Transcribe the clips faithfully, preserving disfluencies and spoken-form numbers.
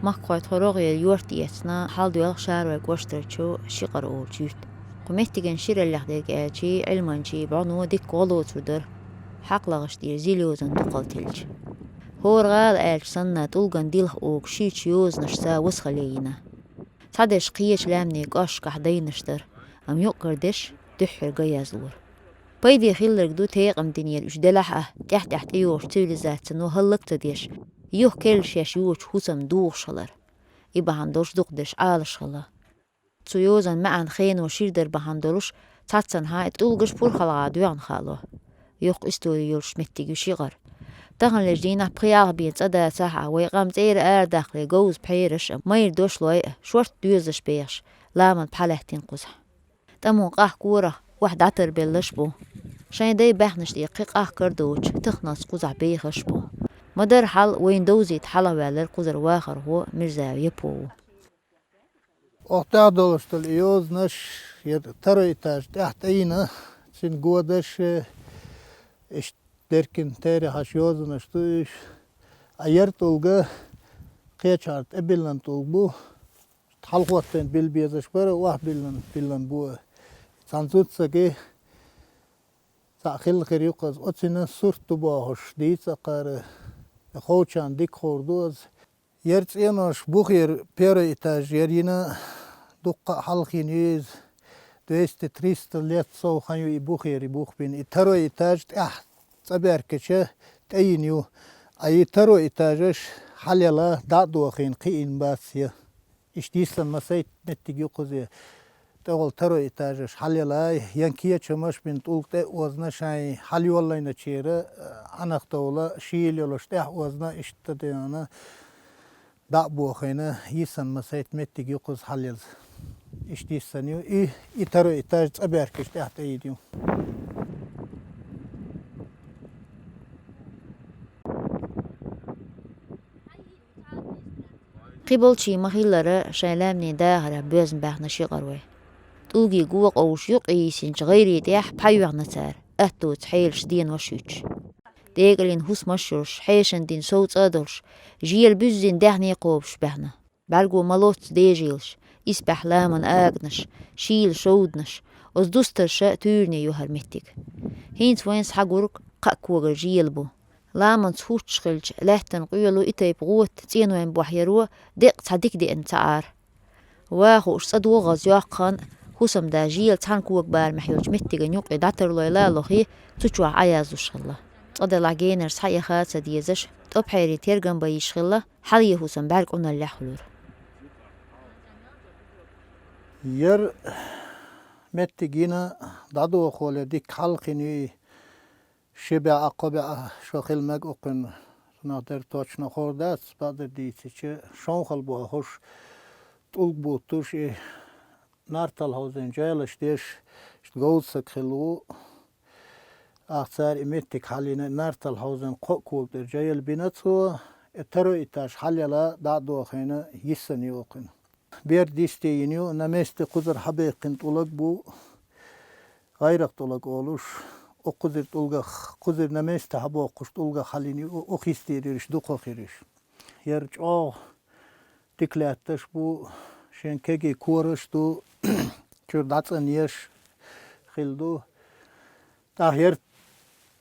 Махкахой тхо рогӀера юьрт эцна, хьалдоьлху Шаройн кӀоштарчу Шикъар олучу юьрта. Кху меттиган шираллех дерг аьлча, Ӏилманчийн бӀоно дикка гӀо лоцур дара, хьакъ лахаш тӀера зил йозанна дукхалтелча. ХӀора гӀала аьлча санна, тӀулган дилха оьгуш шийтта йозанашца васхале йина. Цхьадерш кхечу лаьмнийн кӀошташкахь дайнаш дара, амма юккъердерш дуьххьара ган язлора. Пайде хилларг ду текъам динера уьш делахь а, тӀаьхь-тӀаьхьа тӀейогӀучу цивилизацино хӀаллак а ца деш, юха керла шаьш йоцучу хӀусамна духуш хилар. И бахьана долуш дукхахдерш Ӏалаш хилла. Цу йозанан маьӀна хено ширдар бахьана долуш, цхьаццанхьа и тӀулгаш пурхалгӀа доьгӀна хаало. Йоккха истори йолуш меттиг ю Шикъар. Таханлерчу дийнахь пхи-ялх бен цӀа дацахь а, вай къам цӀера арадаккхале говза пхьераш а, майра дошлой а, шортта доьзалш бехаш, ламан пхьа лаьттина кхузахь. ТӀамо къахкорах, охьа дӀатарбелларш а бу. Шайн дай баьхначу тӀе кхин къахкар а доцуш, таханалц кхузахь бехарш а бу. Ма-дарра хьал вайна довзийта хьалхаваьлларг кхузара вахархо Мирзаев Япо ву. Оха тӀехь долуш долу и йозанаш, я второй этаж тӀехь тӀейина, цуьнан годаш, э, иштта деркина терахьаш йозанаш ду уьш. А яра тӀулга кхечара тӀебиллина тӀулг бу. Хьалхоттийна билла безаш бара, охьабиллина, биллина бу. Цхьана зудсаги цхьаъ хилла хир ю-кх иза, оццина сурт ду бохуш, дийца а кхара, ховчарна дика хуур ду иза. Яра цӀенош бухера первый этаж яра йина, дуккха а хьалха йина ю иза, двести-триста лет сов хан ю и бухера, и бух бина. И второй этаж тӀехь цӀа баьркича тӀейина ю. А и второй этажаш хьалъяла дӀа а дохийна кхиийна бац я. Иштта йиссана масайтта меттиг ю кхуза. ТӀехула второй этажаш хьалъялай, ян кечамаш бина, тӀулг тӀе а озна, шайн хьалайоллайначеран, э, Ӏанах довла, шийла йолуш тӀехь озна, иштта дена дӀа а бохийна, йиссана масайтта меттиг ю кхуза хьалъяза. Иштта йиссана ю и, и второй этаж цӀа баьркича тӀехь тӀейина ю. Кхин болчий ма-хиллара, шайн лаьмнийн дахарехь боьзна баьхна Шикъарой. ТӀулгийн го къовлуш юккъе йисинчу гӀайре тӀехь пхьа йоьхна цара, аттоца хьелаш денош а юьтуш. ДекӀалйина хӀусамаш а йолуш, хьешан дина сов цӀа а долуш, жел буьззина даьхне а кхобуш баьхна. БӀаьрго ма-лоццу дежийлаш, исбаьхьа ламан аганаш, шийла шовданаш, оцу дустарша туьйранна ю хӀара меттиг. ХӀинца вайна схьагург кхаа когара жел бу. Ламанца хӀуттуш хилча, лаьттан къоьлу и тайпа гӀота цӀенойн бохь яро деккъа цхьа дика деана ца Ӏара. Ван хууш цӀа догӀаза йоккха хан, хӀусамда жел цхьана кога барамехь йолчу меттиган юккъе дӀатарлойла а лохий, цу чохь Ӏаяздуш хилла. Цкъа делахь генара схьаэха а ца дезаш, тӀопхьерий тергам бан йиш хилла, хьалъе хӀусам бӀаьрг къуналлехь хуьлура. Яра меттиг йина дӀадохале дика хьалха йина юй. Ши бӀе а, кхо бӀе а шо хила мега укхуьнан, нах дерг точно хуур дац, бакъдерг дийцича, шовхал бохуш, тӀулг буттуш и нартал хьовзийна жайлаш деш, иштта говза саг хилла ву. Ахь цара и меттиг хьалйина, нартал хьовзийна кхо а кога тӀера жайла бина цо, и второй этаж хьалъяла дӀа а дохийна, йиссана ю укхуьнан. Берд йисте йина ю, на месте кхузара хьабаьккхина тӀулг бу, гӀайракх тӀулг олуш, оцу кхузара тӀулгах, кхузара на месте хьабоккхуш тӀулгах хьалйина ю, оха йистера ерш дукха хир ерш. Яра чӀогӀа дика лаьтташ бу, шен кегий кораш ду, чуьра дӀацӀанъеш хилла ду. ТӀаккха яра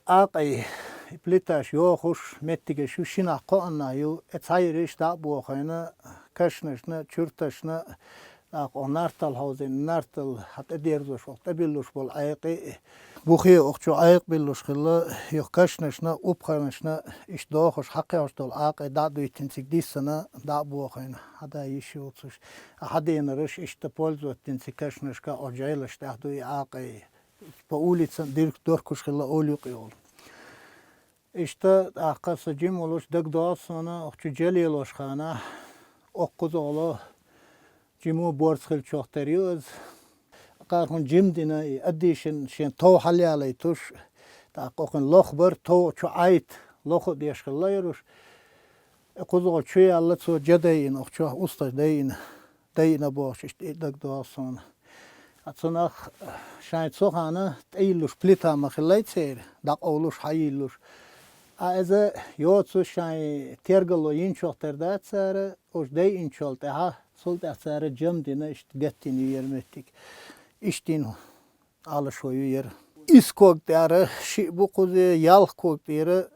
акъай, и плиташ йохуш, меттигаш ю, шинахь кхоаннахь ю, и цхьа ерш дӀа а бохийна, кашнашна, чурташна, тӀаккха оха нартал хьовзийна, нартал хьан тӀедерзош, оха тӀебиллуш болу Ӏекъи, бухе оха чу Ӏекъа биллуш хилла, юха кашнашна, упханашна, иштта дохуш хьакхехьуш долу акъай дӀа а дуьйттина цига диссана, дӀа а бохийна, хьада йиш йоцуш, а хьаденараш иштта пользовать дина цига кашнашка, оха жайлаш тӀехь ду и акъай. По улицам дирк доркуш хилла олу юкъа йолу. Иштта тӀаккха сан жима волуш дагадогӀу суна, оха чу жа лелош ханахь, оха кхузахула жимо борз хилчох тера ю иза. Кхархун жима дина и аддийшина шен тов хьалъялайтуш, тӀаккха охин лох бар, тов чу Ӏайта, лоху а деш хилла яруш. Кхузахула чу яьлла цо жа дайина, оха чохь усташ дайина. Дайина бохуш, иштта и дагадогӀу суна. А цунах шайн цу хана тӀейиллуш плита ма хиллай церан, дӀакъовлуш, хьайиллуш. А иза йоцу шайн тергало йинчох тера дац цара, уж дайинчул тӀаьхьа, цул тӀаьхьа цара жам дина, иштта геттина ю яра меттиг. Иштта йина Ӏалашо ю яра. Ис ког тӀера шиъ бу кхузе, ялх ког тӀера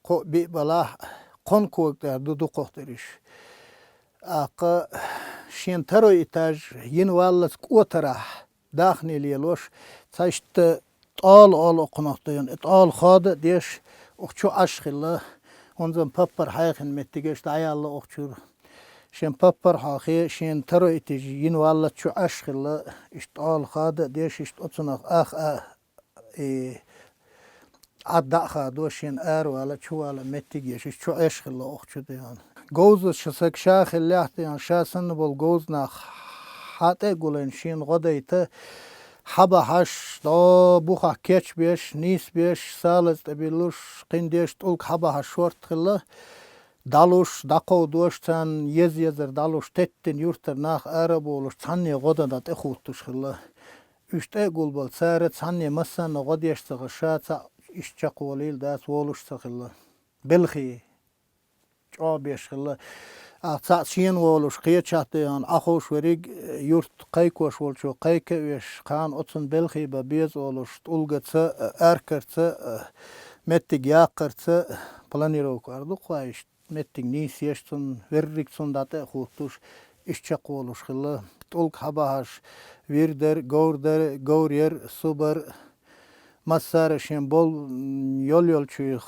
кхо биъ балахь, кхон ког тӀера ду дукхах тӀериш. Аккха шен второй этаж йина валлац кӀотарахь, дахне лелош, цхьа иштта тӀола ола окхунах дайна, и тӀола хода а деш, ух чу Ӏаш хилла, хӀунзан паппар хьайхина меттигаш дӀаялла ух чура. Шен паппар хьохе, шен второй этаж йина валлац чу Ӏаш хилла, иштта тӀола хода а деш, иштта оцунах ах а, и Ӏад дӀа а хадо, шен аравала, чувала меттиг еш, иштта чу Ӏеш хилла ух чу дайна. Говзаш саг ша хиллехь дайна, ша санна болу говза нах хьатӀе а гулайна, шена гӀо дайта, хьабахьаш, дӀо бухахь кечбеш, нийсбеш, салаз тӀе биллуш, кхин деш тӀулг хьабахьаш шорта хилла, дӀалуш, дӀакховдош, царна еза-езар дӀалуш, теттина юртара нах ара а болуш, цхьанне гӀо дан дӀа тӀехуттуш хилла. Уьш тӀе а гулбала, цара цхьанне массанна гӀо деш ца хилла, ша цхьаъ иштта чекхволийла дац, волуш ца хилла. Белхий чӀогӀа беш хилла. Ахьа цхьаъ шена волуш кхечахь тӀе яхана, Ӏа ховш верриг юрт кхайкош волчо кхайка а веш, кхана оцунна белхий бан беза олуш, тӀулгаца а, аркарца а, меттиг яккхарца а, планировка ара ду-кх вай иштта, меттиг нийса еш цунна, верриг цунна дӀа тӀе а хуттуш, иштта чекхволуш хилла. ТӀулг хьабахьаш, вир дара, говр дара, говр яра, су бара, массара а шен бол йол-йолчух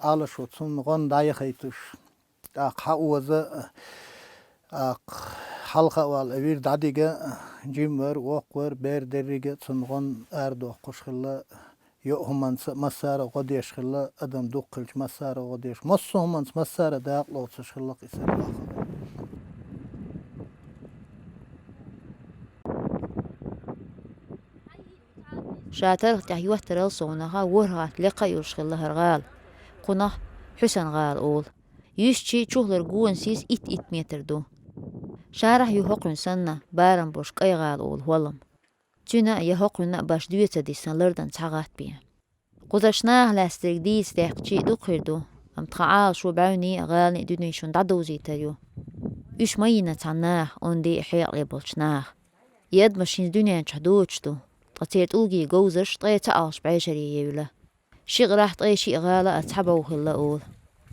Ӏалашо цунна гӀо дӀаяхийтуш. ТӀаккха хьаоза, тӀаккха хьалха а вала, вир дӀадига, жим вара, воккха вара, бер деррига а цунна гӀо арадоккхуш хилла, йоӀ хӀуманца а массара а гӀо деш хилла, адам дуккха хилча массара а гӀо деш, массо а хӀуманца массара а дакъа лоцуш хилла кхин сарахь. Ша тарх тӀехь йоттарал совнаха ворхӀатта лекха а йолуш хилла хӀара гӀала. Кхунах Хьуьсан гӀала олу. Юьсчий чухлара гонасийс итт-итт метр ду. Шарахь ю хӀокхуьнан санна, барам болуш КӀай гӀала олу хӀоллам. Цуьнан а я хӀокхуьнан а баш доьца диссина лардан цхьа гӀатта бен. Кхузарчу наха лаьцнарг дийца даьккхича а дукха хир ду, амма тхан Ӏалашо бӀаьвнийн а, гӀаланийн а дуьнен шуна дӀадовзийтар ю. Уьш ма йина цхьана наха, онда а, хьекъале болчу наха. И адамаш хӀинца дуьнен чохь доцуш ду, ткъа церан тӀулгийн говзарш ткъе цхьаъ алхаш бӀешаре евлла. Ши кӀирахь ткъе шиъ гӀала а цхьа бов хилла олу.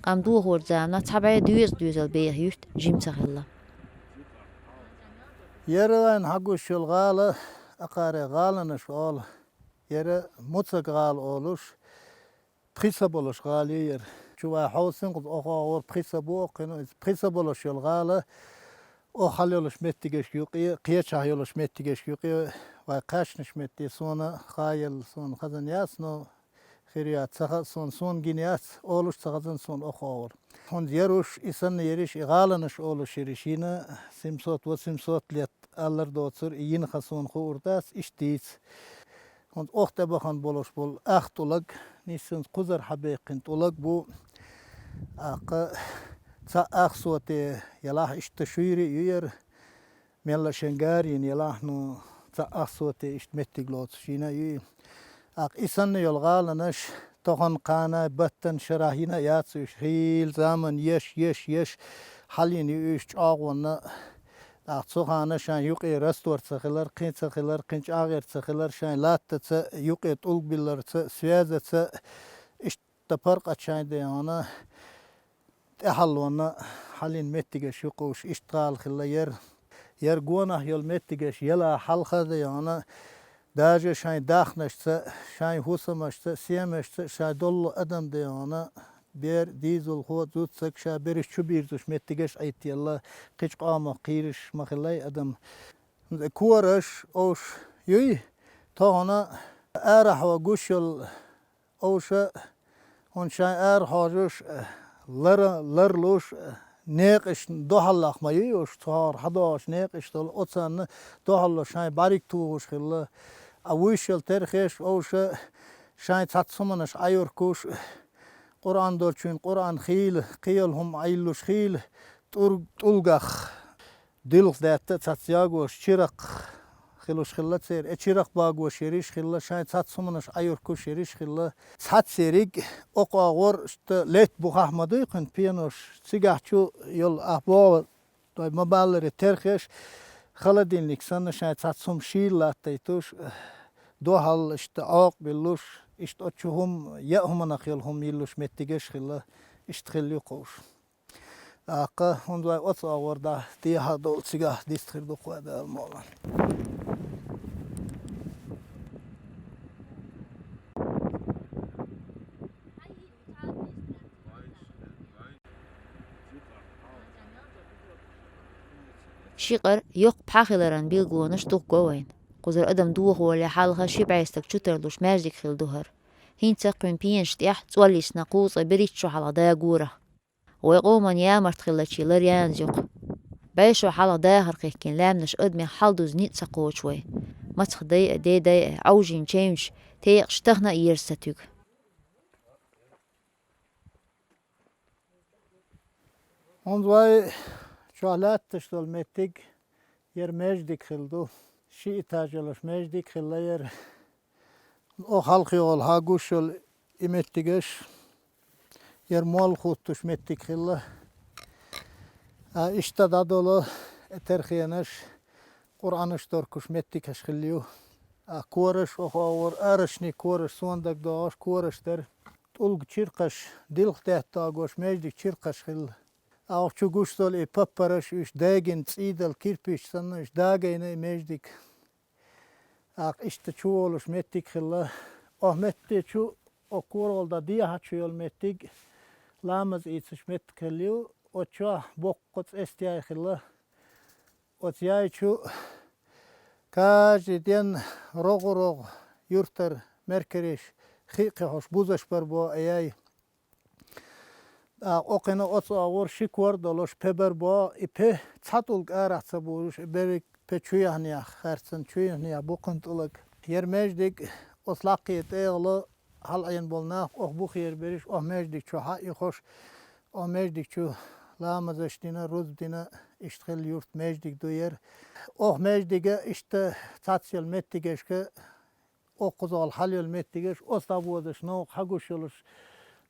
Амма дохорчу заманахь цхьа бӀе доьзал-доьзал беха юьрт жима ца хилла. Яра вайн хьагуш йолу гӀала, акхаре гӀаланаш олу. Яра Муцаг гӀала олуш, пхи са болуш гӀала ю яра. Чу вай хьовсин кхуза охьагӀор пхи са бу, кхин иза пхи са болуш йолу гӀала, охьа хьала йолуш меттигашка юкъе, кхечахь йолуш меттигашка юкъе, вай кхаьчнаш метте суна хаелла, суна хазан яц, но хир яц, ца хаьа суна, суна гина яц, олуш ца хазан суна охьагӀор. ХӀунда яруш, и санна яриш, и гӀаланаш олуш яриш йина, семьсот-восемьсот лет аллар доцур, и йина хан суна хуур дац, иштта дийца. ХӀунда охьа тӀе бахана болуш болу ах тӀулг, нийсонца кхузара хьабаьккхина тӀулг бу. Аккха цхьа ах соте ялахь иштта шуьйра а ю яра, мелла шен гарийна ялахь, ну, цхьа ах соте иштта меттиг лоцуш йина а ю и. Аккха и санна йолу гӀаланаш, тохана кхана баттана шарахь йина а яц уьш, хийла заман еш, еш, еш, хьалийна ю уьш чӀогӀонна. ТӀаккха цу хана шайн юкъе раствор ца хилар, кхин ца хилар, кхин чӀагӀъяр ца хилар, шайн латтаца, юкъе тӀулг билларца, связаца, иштта паргӀат шайн дайна, тӀаьхьалонна хьалийна меттигаш ю-кх уьш, иштта гӀала хилла яра. Яра гонах йолу меттигаш яла хьалха а дайна, даже шайн дахнашца, шайн хӀусамашца, семашца, шайн доллу адам дайна, бер, дийзалхо, зудсаг ша бераш чу бирзуш меттигаш Ӏиттаелла, кхечу къомах кхийраш ма хиллай адам. Кораш, овш юй, тохана арахьо гуш йолу овша, хӀунда шайн ара хьожуш, лара, ларлуш, некъаш дуьхьаллах ма юй уьш, цхьа хьадогӀуш некъаш долу, оцанна дуьхьало шайн бӀаьрг тухуш хилла. А вуьйш йолу терхеш овша шайн цхьацца хӀуманаш Ӏайуркуш, Къуръан долчуьнга Къуръан хийла, кхин йолу хӀума Ӏийла луш хийла, тӀур-, тӀулгах дилха даьтта а цхьацца ягош, чиракх хилуш хилла церан, э чирах багош ериш хилла, шайн цац хӀуманаш Ӏайуркуш ериш хилла. Цхьацца ерриг, оха оагӀор, иштта летта бухахь ма дуй кхуьнан пенош, цигахь чу йолу ахь богӀу, дай ма-баллара терхеш, холодильник санна шайн цхьацца хӀума шийла латтайтуш, дуьхьал иштта Ӏокъа биллуш, иштта оцу чу хӀума, яа хӀуманах йолу хӀума йиллуш меттигаш хилла, иштта хилла ю кхуш. ТӀаккха хӀунда вай оцу агӀор дӀа дехьа долу цигахь дист хир ду кху Дала мукъалахь. Ши къар йоккха пхьа хиларан билгалонаш дуккха го вайна. Кхузара адам дохо вале хьалха ши бӀе стаг чу тарлуш маьждиг хилла ду хӀара. ХӀинца кхуьнан пенаш тӀехь цӀол йисна кхузткъе берхӀитта шо хьалха дагорах. Вай къоман ямарт хиллачий лар яна юкъа. БӀе шо хьалха дахар кхихкина лаьмнаш адамех хьалдуза ницкъ ца кхочу вай. Мацах дай а, де дай а, Ӏовжийна чевнаш, текхаш тахана а ерза ца туьгу. ХӀунда вай чохь лаьтташ долу меттиг яра маьждиг хилла ду. Ши этаж йолуш маьждиг хилла яра. Оха хьалхе йолу хьан гуш йолу и меттигаш, яра молла хӀуттуш меттиг хилла. А иштта дӀадолу и терхенаш, Къуръанаш доркуш меттигаш хилла ю. А кораш, оха оагӀор арашний кораш, сондаг догӀуш кораш дара. ТӀулга чиркхаш, дилха даьтта догӀуш маьждиг чиркхаш хилла. Оха чу гуш долу и паппараш, уьш дагийна цӀийдала кирпич санна, уьш дагийна и маьждиг. ТӀаккха иштта чу волуш меттиг хилла. Оха метте чу, оха коргӀалда дехьа чу йолу меттиг, ламаз ийцаш меттиг хилла ю. Оцу чохь боккха цӀеста яй хилла. Оцу яй чу каждый ден рогӀу-рогӀу юьртара меркариш хи а кхихьуш бузаш бар бо а яй. ТӀаккха окхина оцу агӀор ши кор долуш пе бар бо, и пе цхьа тӀулг арахь ца бужуш, и берриг пе чу яхьнех хаьрцина, чу яхьнех бу кхуьнан тӀулг. Яра маьждиг оцу лаккхе тӀегӀало хьалаӀен болу нах, оха бухера берриш, оха маьждиг чу хьаъ юхуш, оха маьждиг чу ламазаш дина, рузба дина, иштта хилла юрт маьждиг ду яра. Оха маьждига иштта цхьацца йолу меттигашка, оха кхузахьал хьала йолу меттигаш, оцу дӀабозуш новкъа хьагуш йолуш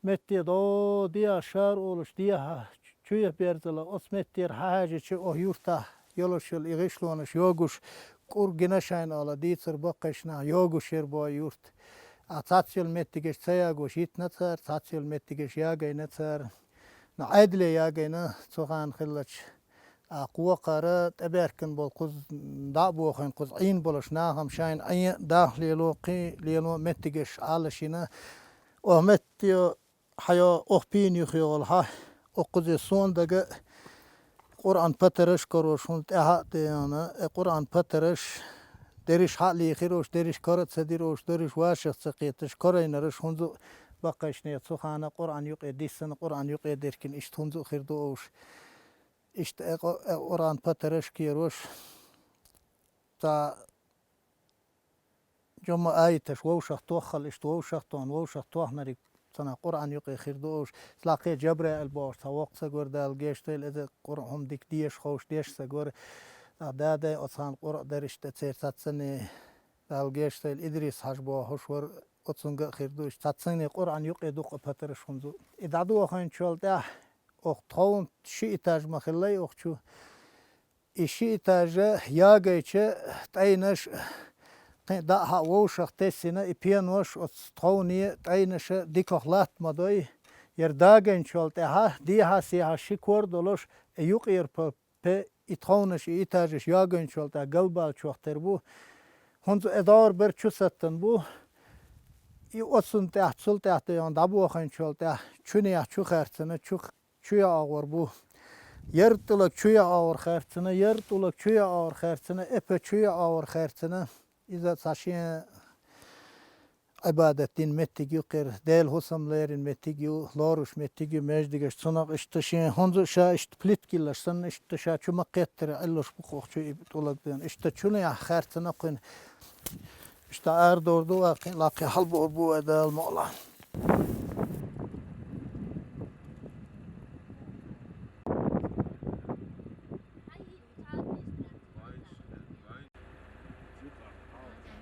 метте до, дехьа шар олуш, дехьа чуья берзала, оцу меттера хьахьаьжча, оха юртахь йолуш йолу и гӀишлонаш йогуш, кӀур гина шайна ала дийцар баккхийчу наха йогуш яра бо юрт. А цхьацца йолу меттигаш ца ягош йитина цара, цхьацца йолу меттигаш ягайна цара. Но Ӏедале ягайна цу хана хиллачу. А кхокхара тӀебаьхкина болу кхуза дӀа а бохийна, кхуза Ӏийна болуш нахам шайна Ӏен даха лело, кхин лело меттигаш Ӏалашйина. Оха метте хьайо, оха пийна юхайогӀал хьа, оха кхузе сондага Къуръан патараш карош, хӀунда тӀаьхьа а тӀеяна, э, Къуръан патараш, дерриш хьа а лийхирош, дерриш кара а ца дирош, дерриш вашах ца кхеташ, карайнараш, хӀунзу баккхайшне цу хана Къуръан юкъе диссина, Къуръан юкъе деркина, иштта хӀунзу хир ду овш. Иштта э, къо-, э, Къуръан патараш керош, цхьа жума аяташ вовшах тоххал, иштта вовшах тохна, вовшах тохнариг цунах Къуръан юкъе хир ду уж. Цлакхе Жабраил бохуш цхьа воккха саг вара, Дала гешдойла, иза Къуръан хӀума дика деша ховш, деша саг вара. Цхьа дадай оцхьана Къуръан дара иштта церан цхьаццанне, Дала гешдойла, Идрис-Хьажа бохуш вара, оцунга а хир ду. Иштта цхьаццанне Къуръан юкъе дукха патараш хӀунзу. И дӀадохийначул тӀаьхьа оха тховна ши этаж ма хиллай оха чу. И ши этажа ягайча, тӀайнаш кхин дӀа а хьа вовшах тессина, и пенош оцу тховне тӀайнаша дикох латта ма дой. Яра дагайначул тӀаьхьа, дехьа-сехьа ши кор долуш, и юкъера пе, и тховнаш, и этажаш ягайначул тӀаьхьа галбалчох тера бу. ХӀунца и догӀур бер чу саттан бу. И оцунна тӀаьхьа, цул тӀаьхьа тӀе дӀабохийначул тӀаьхьа, чунех чу хаьрцина, чу чу яа агӀор бу. Яр тӀулаг чу яа агӀор хаьрцина, яр тӀулаг чу яа агӀор хаьрцина, эпа чу яа агӀор хаьрцина. Иза цхьа шен Ӏибадат дин меттиг ю кхер, Дела хӀусам леррина меттиг ю, лоруш меттиг ю, междигаш цунах иштта шен хӀунзу ша иштта плитка йиллаш санна, иштта ша чу ма кхеттара Ӏиллуш бу кхох чу и тӀулаг бен. Иштта чуна яхь хаьрцина кхуьн. Иштта арадор ду ваккхин, лакхе хьалбор бу вай Дала мукъалахь.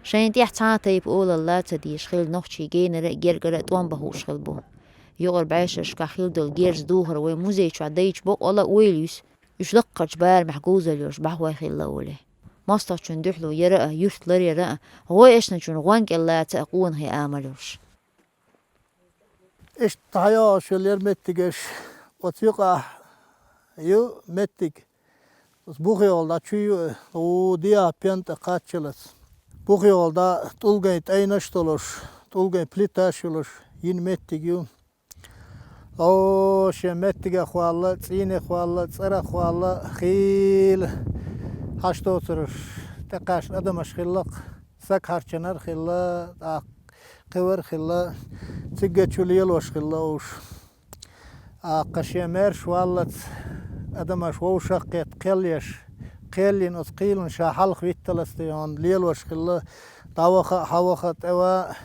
Шайн тӀехь цхьа а тайпа олалла ца дезаш хилла нохчий генара а, гергара а тӀом бан хууш хилла бу. Юкъара бӀешерашкахь хилла долу герз духар вайн музей чохь дайча боккъала а ойла юьсу, уьш лаккхарчу барамехь говзалла йолуш бӀахой хилла олий. МостагӀчунна дуьхьало яра а, юьрт ларъяра а, гӀой эшначунна гӀон кӀел лаца а къонахий амал йолуш. Иштта хьайогӀуш йолу яра меттигаш, оцу юкъахь ю меттиг, оцу бухехула дӀа чу ю, гӀу диа пен тӀе кхаччалц. Бухехула дӀа тӀулгайн тӀайнаш а долуш, тӀулгайн плиташ а йолуш, йина меттиг ю. О, шен меттигах валла, цӀийнах валла, цӀарах валла, хийла хьаш доцурш тӀекхаьчна адамаш хилла-кх, саг хьарчанар а хилла, тӀаккха кхивар а хилла, цигга чу лелош хилла уьш. ТӀаккха шен маьрша валлалц адамаш вовшах а кхетта кхел еш, кхел йина оцу кхелана ша хьалха витталц тӀе йолу лелош хилла, дӀаваха а, хьаваха а, тӀеван а,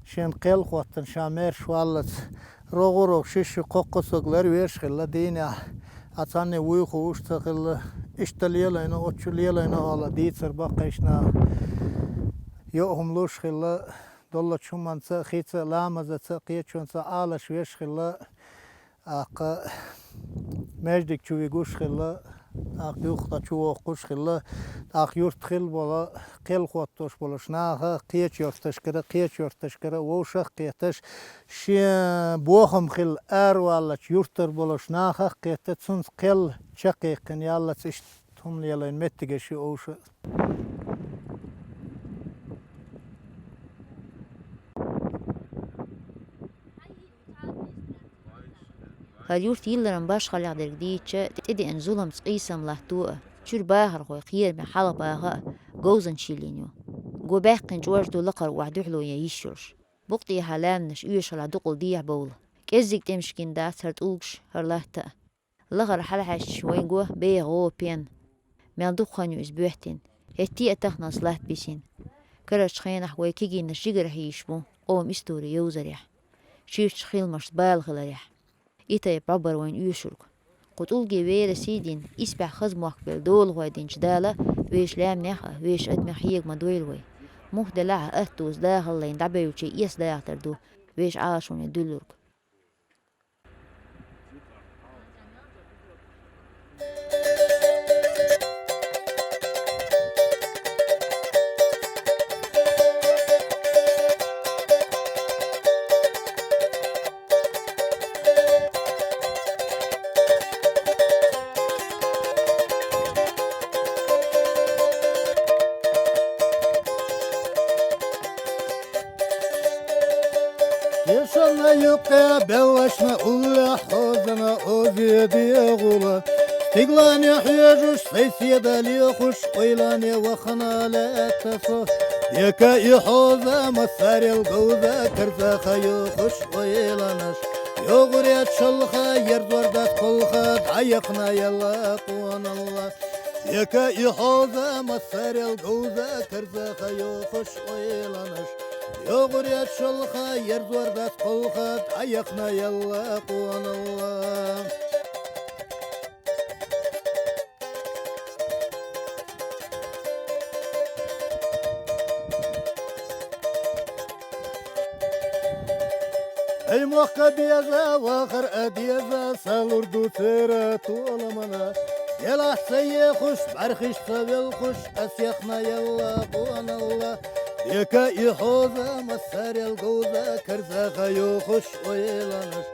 шен кхел хӀоттана ша маьрша валлалц, рогӀу-рогӀу шишша кхоккху саг ларвеш а хилла дийнахь, а цхьанне вуй хууш а ца хилла, иштта лелайна, оцу чу лелайна а олу дийцар баккхийчу наха. Йо а хӀума луш а хилла, доллучу хӀуманца а, хица а, ламазаца а, кхечунца а Ӏалаш веш а хилла, тӀаккха маьждиг чу вигуш а хилла, тӀаккха юха дӀа чу воккхуш а хилла, тӀаккха юрт хилла болу, кхел хӀоттош болуш наха, кхечу юьрташкара, кхечу юьрташкара вовшах а кхеташ, шен бохам хилла араваллачу юьртара болуш нахах а кхетта, цуьнца кхел чекхъяьккхина яллалц иштта хӀума лелайна меттигаш ю уьш. ХӀара юрт йилларан башхаллех дерг дийцча, тӀедеана зуламца къийсам латто а, чуьра бахархой кхераме хьалха баха а, говзанчаш йиллина ю. Го баьккхина чӀож ду лакхара охьа дуьхьало ян йиш йолуш. Букъ тӀехьа лаьмнаш оьшург дукъал дехьа бовла. КӀеззиг тӀемаш гина дац хӀара тӀулгаш, хӀара латта а. Лахара хьалахьаьжча вайн го беха гӀо пен. Мел дукха хан ю иза боьттина, хӀетте а таханалц латта бисина. Карарчу хенахь вай кегийнаш жигархьа йийш бу къоман истори йовзарехь, чуьрачу хиламашца бала хиларехь. И тайпа бӀо бара вайна оьшург. Кху тӀулге верасе а дина, исбаьхьа хаза мохк белла долахой динчу Дала вешан лаьмнех а, вешан адамех хьега ма дойла вай. Муха делахь а, атта дуза дахаллайн дӀабевлчий эс дахдар ду вешан Ӏалашоне дуьллург. Тешанна юккъе беллачна уллехь хьозана озе дегӀула. Стиглане хьоьжуш, сайседа лехуш, ойлане вахана лаьтта со. Дека и хьоза массарел говза карзаха йохуш ойланаш. ЙогӀуре чалха, ерзор дац кхалха, дӀаяхна елла къоналла. Дека и хьоза массарел говза карзаха йохуш ойланаш. ЙогӀуре чалха, ерзор дац кхалха, дӀаяхна елла къоналла. Ай, мохка беза, вахар а деза, салур ду церан толамана. Делахь ца ехуш, бӀаьрхиш ца велхуш, ас яхна елла къоналла. Дека и хьоза массарел говза карзаха йохуш ойланаш.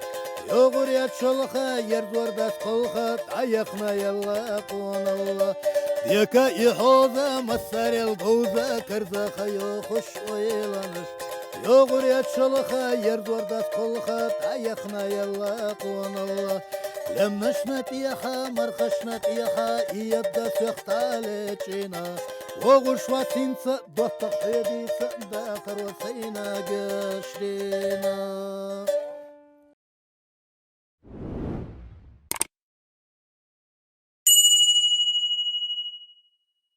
ЙогӀуре чалха, ерзор дац кхалха, дӀаяхна елла къоналла. Дека и хьоза массарел говза карзаха йохуш ойланаш. ЙогӀуре чалха, ерзор дац кхалха, дӀаяхна елла къоналла. Лемнашна тӀехьа, мархашна тӀехьа, и ядда соьх тӀалечӀина. ВогӀуш вац хӀинца доттагӀа хьоьдийца, дахаро сайна гешдина.